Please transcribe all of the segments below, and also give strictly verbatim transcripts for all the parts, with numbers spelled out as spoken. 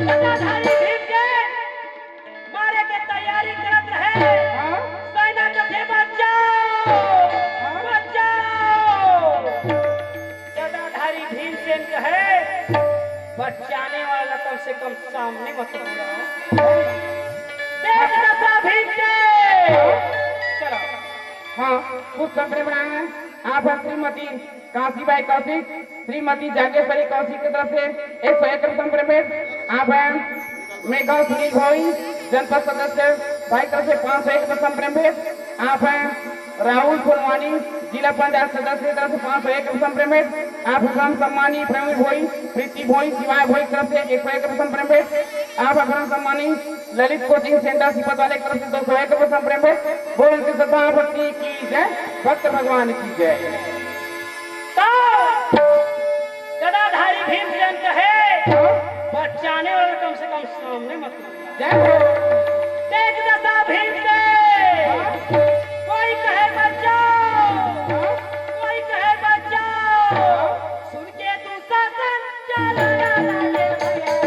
गदाधारी भीम के मारे के तैयारी करत रहे। हाँ? सेना के थे, "बच जाओ, हाँ? बच जाओ।" गदाधारी भीमसेन कहे, "बचाने वाला कम से कम सामने मत बुलाओ।" देख दशा भीम के। चलो। हाँ, कुछ संप्रेम बनाए हैं। आप श्रीमती काशीबाई कौशिक, श्रीमती जागेश्वरी कौशिक की तरफ से एक सौ एक रुपये संप्रेम भेंट। आप हैं मेघा सुनील भोई, जनपद सदस्य भाई तरफ से पाँच सौ एक रुपये संप्रेम भेंट। आप हैं राहुल सोनवानी, जिला पंचायत सदस्य की तरफ से पाँच सौ एक रुपये संप्रेम भेंट। आप हैं सम्मानी प्रवीण भोई, प्रीति भोई, शिवाय भोई की तरफ से एक सौ एक रुपये संप्रेम भेंट। आप हैं सम्मानी ललित कोचिंग सेंटर सीपत वाले की तरफ से दो सौ एक रुपये संप्रेम भेंट। बोल उनकी श्रद्धा भक्ति की जय, भक्त भगवान की जय। तो गदाधारी भीमसेन कहे, हाँ? बचाने वाला कम से कम सामने मत। जय हो। देख दशा भीम के। हाँ? कोई कहे बच जाओ, हाँ? कोई कहे बच जाओ। हाँ? सुन के दुशासन चला लागे भैया।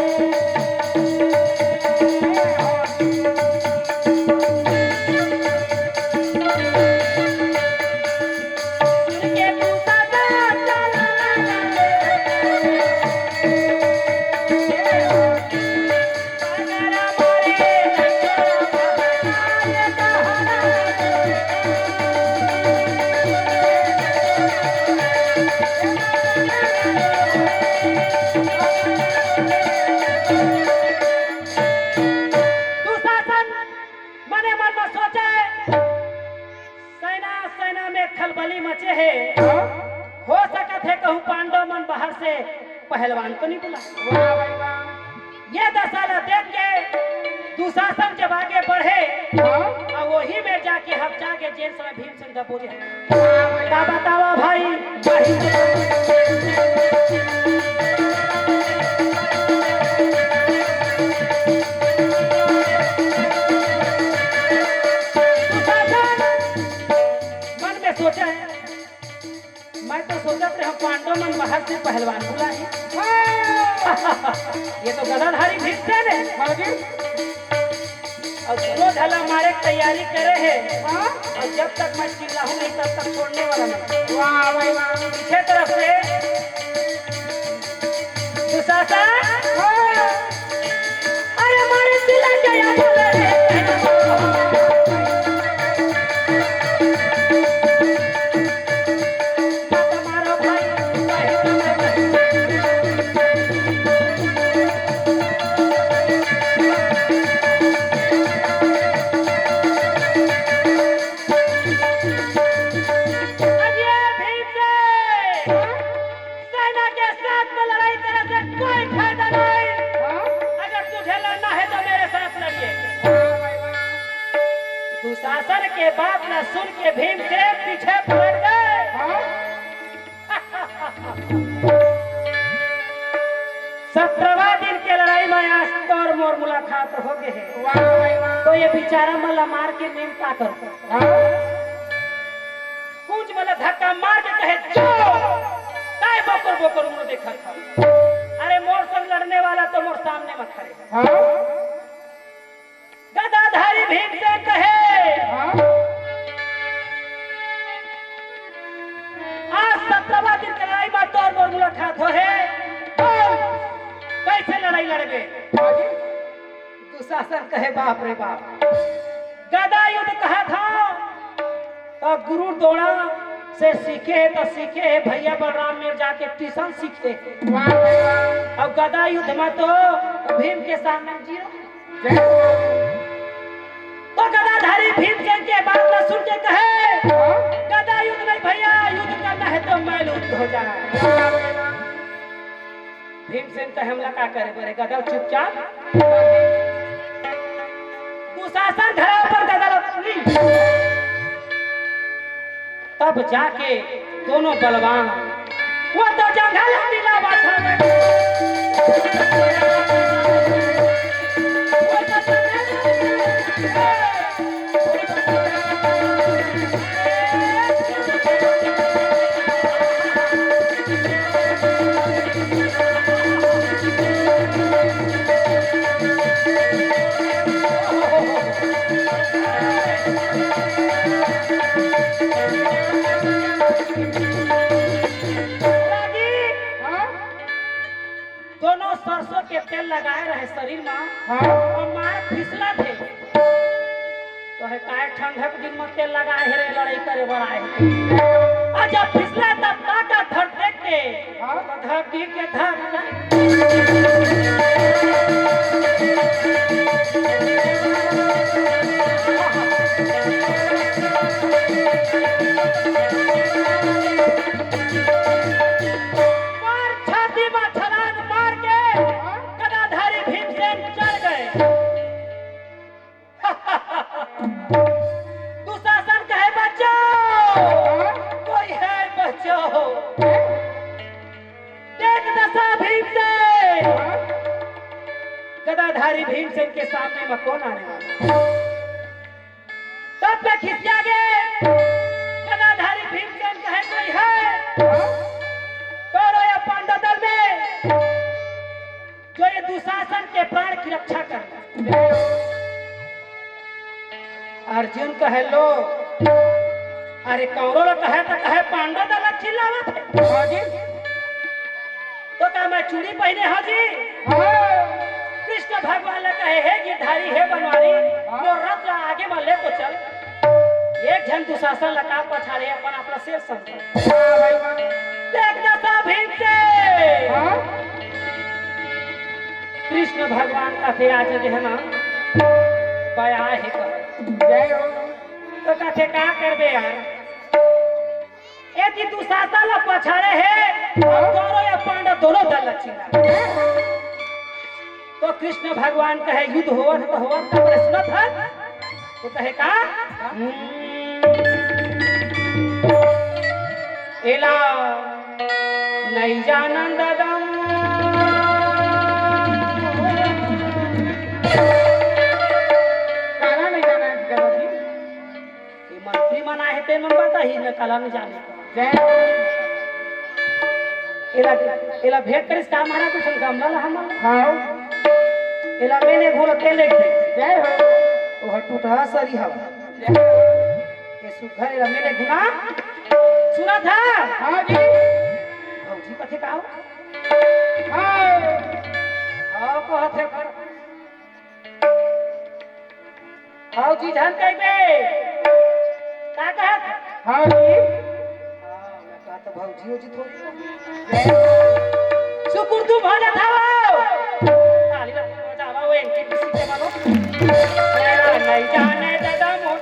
दुशासन मने मन में सोचे, सेना, सेना में खलबली मचे हे। हाँ? हो सकत हे कहूँ पांडव मन बाहर से पहलवान तो नहीं बुला। वाह भाई वाह। ये दशा ला देख के दुशासन जब आगे बढ़े, हाँ? और वही में जाके हम जाके जेल समय भीमसेन का बोले, वाह भाई। का बतावा भाई, भाई। दुशासन मन में सोचा है, मैं तो सोचत रहे पांडव मन बाहर से पहलवान बुलाए। हाँ। ये तो गदाधारी भीमसेन है। हाँ जी। और दोनों झला मारे के तैयारी करे है। हाँ। और जब तक मैं चिल्लाहूँ नहीं, तब तक छोड़ने वाला नहीं। वाह भाई वाह। पीछे तरफ से दुशासन। हाँ। अरे मारे सिला के या बोले रे। मत मारो भाई, भाई। अरे भीमसेन। सेना के साथ में लड़ाई करे से कोई फायदा नहीं। हाँ? अगर तुझे लड़ना है तो मेरे साथ लड़िए। हाँ भाई वाह। दुशासन के बात न सुन के भीमसेन पीछे पलट गए। हाँ? सत्रहवाँ दिन के लड़ाई में आज तोर मोर मुलाकात हो गए है। वाह भाई वाह। तो ये बेचारा मन ला मार के मैं का करूँ? हाँ? कुछ मन ला धक्का मार के कहे, "जो! काय बोकर बोकर उमर देखत हस? अरे मोर संग लड़ने वाला तो मोर सामने में खड़े है।" हाँ? गदाधारी भीमसेन कहे, हाँ? "आज सत्रहवाँ दिन के लड़ाई में तोर मोर मुलाकात हो है। बोल, कैसे लड़ाई लड़बे?" हाँ जी। दुशासन कहे, "बाप रे बाप, गदा युद्ध कहा था तो गुरु द्रोण से सीखे है, तो सीखे है भैया बलराम में जाके ट्यूशन सीखे।" वाह भाई वाह। और गदा युद्ध में तो भीम के सामने जीरो। जय हो। तो गदाधारी भीमसेन के बात न सुन के कहे, हाँ? "गदा युद्ध नहीं भैया, युद्ध करना है तो मैल युद्ध हो जाए।" वाह भाई वाह। भीमसेन कहे, "हमला का करे बरे गदा, चुपचाप।" शासन घरा पर ददा लक्ष्मी। तब जाके दोनों बलवान वो तो जंगल मिला बाठा में। रागी, हाँ? दोनों सरसों के तेल लगाए रहे शरीर में, हाँ? अउ मार फिसलत हे। तो हे काय ठंडक दिन में तेल लगाए हे रे, लड़ाई करे बर आए हे। अउ जब फिसला तब ताकत धर देख के, हाँ? तो धरती के धक्का। मार छाती में छलांग मार के गदाधारी भीमसेन चढ़ गए। दुशासन कहे, "बच्चों, कोई है बच्चों? देख दशा भीमसेन।" गदाधारी भीमसेन के सामने में कौन आने वाला? तब तक खिसिया गे। गदाधारी भीमसेन कहे, "कोई है? कौरव या पांडव दल में जो ये दुशासन के प्राण की रक्षा कर?" अर्जुन कहे, "लो, अरे कौरव ला कहे तो कहे, पांडव दल ला चिल्लावत हे।" हाँ जी। तो का मैं चूड़ी पहिने हंव जी? हाँ। कृष्ण भगवान ला कहे, "हे गिरधारी, हे बनवारी, हाँ। मोर रथ ला आगे में ले तो चल।" एक झन दुशासन ला का पछाड़े, अपन आप ला शेर समझे। हाँ भाई, हाँ। देख दशा भीमसेन। हाँ। कृष्ण भगवान कथे, "आज देहना बया हे कह।" जय हो। तो कथे, "का करबे यार?" एती दुशासन ला पछाड़े हे, अउ कौरव या पांडव दोनों दल ला चिल्ला। तो कृष्ण भगवान कहे, "युद्ध होवत हे तो होवत हे, सुनत हे?" तो कहे, "का?" हम्म। एला नइ जानन ददा। काला नइ जानन ददा जी? ये मंत्री मन आए हे, ते मन बताही न, काला नइ जाने। जय हो। एला, एला भेंट करिस का महाराज, कुछ गमला ला हमन? हाँ। एला मैंने घोला तेल एक दे। जय हो। ओह टूटहा सरी हवा। जय हो। ये सुघर एला मैंने गुना सुना था। हाँ जी। भौजी कथे का हो? हाँ। हाँ, कहत हे पर। भौजी झन कहिबे। का कहत? हाँ जी। हाँ, मैं कहा तो भौजी हो जी थोड़ी। सुकुर तुम हो जाता हो। ताली बजावा वो एनटीपीसी के वालों। मेरा नहीं जाने दादा मोर।